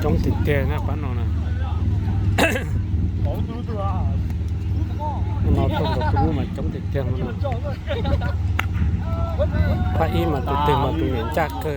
Coob tiag tiag na pab no na. No tuaj ntaus tus lub mas coob tiag tiag no. Phab ib mas tus twg mas tus niam ncaj kawg.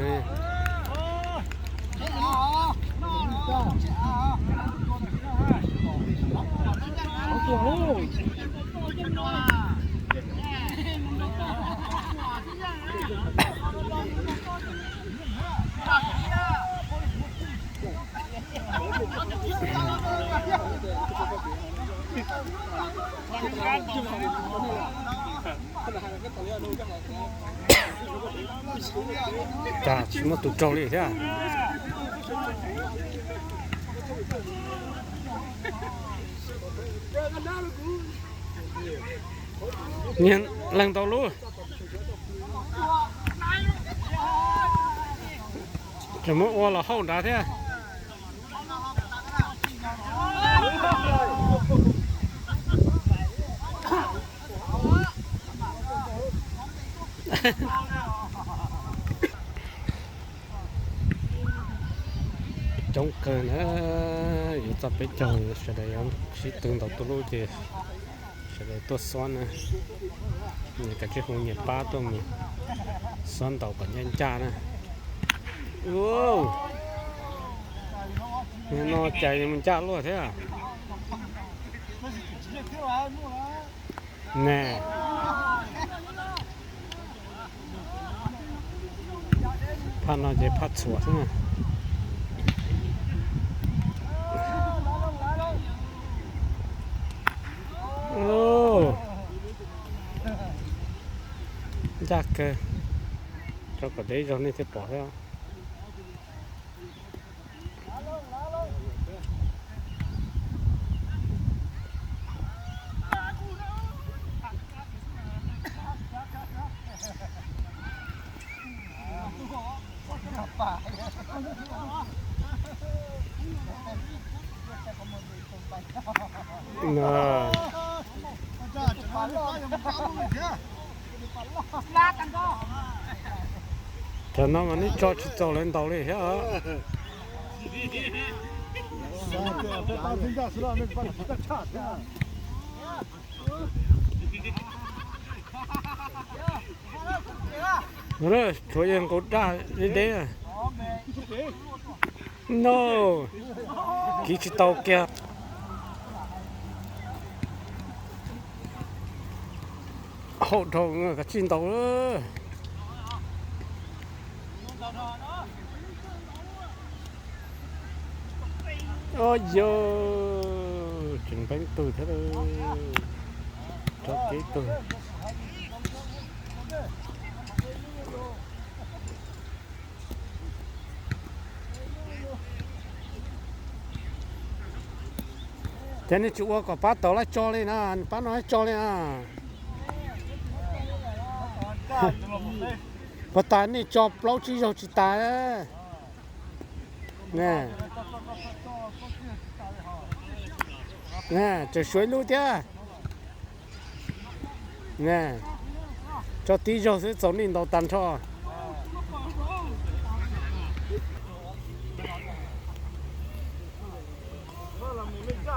Cas tsis muaj tus raug li thiab. Niag leeg ntau lub. Tseem muab ua los hauj nrad thiab. Coob kawg na, yuav txog peb caug sawv daws yuav sib tw ntaus tuj lub ces sawv daws tuaj xob na. Nws kav tsij hu nyias pab tuaj mus xob ntaus kom ncaj ncaj na. Ub, no cas mus ncaj luaj thiab. Ne. Phaj no ces phaj txhuam xwb na. Ncaj kawg, rau kom deb zog nej thiaj pom thiab. Tam no mas nej tso tsis txaus lawv ntaus li thiab. Tshuav yawg nqus daj deb deb. No, kiv tsis tau kiag. Haum dhau, kav tsij ntaus. Au yog, tseem npeeb tug thiab, rau tib tug. Ces nej tsis ua kom pab tau lawv tso li na, pab no lawv tso li na. Puas tas nej tso plaub tsib zaug tsis tas. Tseem suav ib lub thiab. Tso tib zaug xwb txaus nej ntaus tag nrho.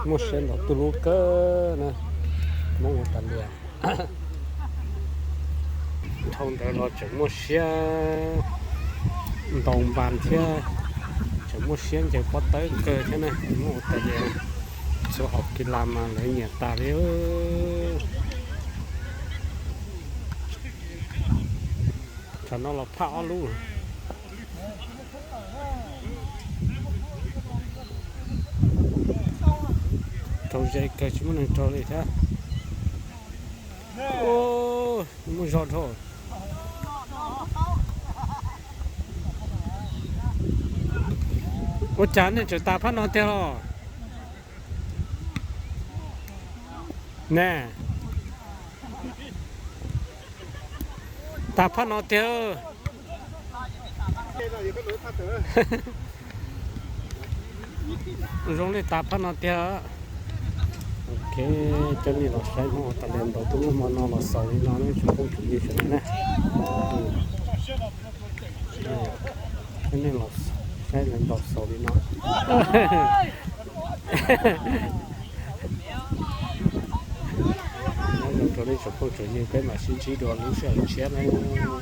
Muaj siab ntaus tuj lub kawg na, Hmoob ua tas lias. Dhau ntawd los tseem muaj siab ntaus npas thiab, tseem muaj siab ncaws pob tawb kawg thiab na, Hmoob ua tas lias. Txhua hom kis las mas lawv nyiam tas li. Tsam no los phaj ob lub. Raug ze kawg tsis muaj neeg raug li thiab. Muaj zog dhau. Ua cas nej tseem tas phab no tiag los? Ne, tas phab no tiag. Zoo li tas phab no tiag. Ok, cov nej los saib Hmoob ua tas lias ntaus tuj lub hmo no los xaus li no ne tsoom phooj tsoom ywg sawv daws na. Cov nej los Saib lawv ntaus xaus li no. Nyob zoo rau nej tsoom phooj tsoom ywg, peb mam sib ntsib dua lub sij hawm tshiab nawb.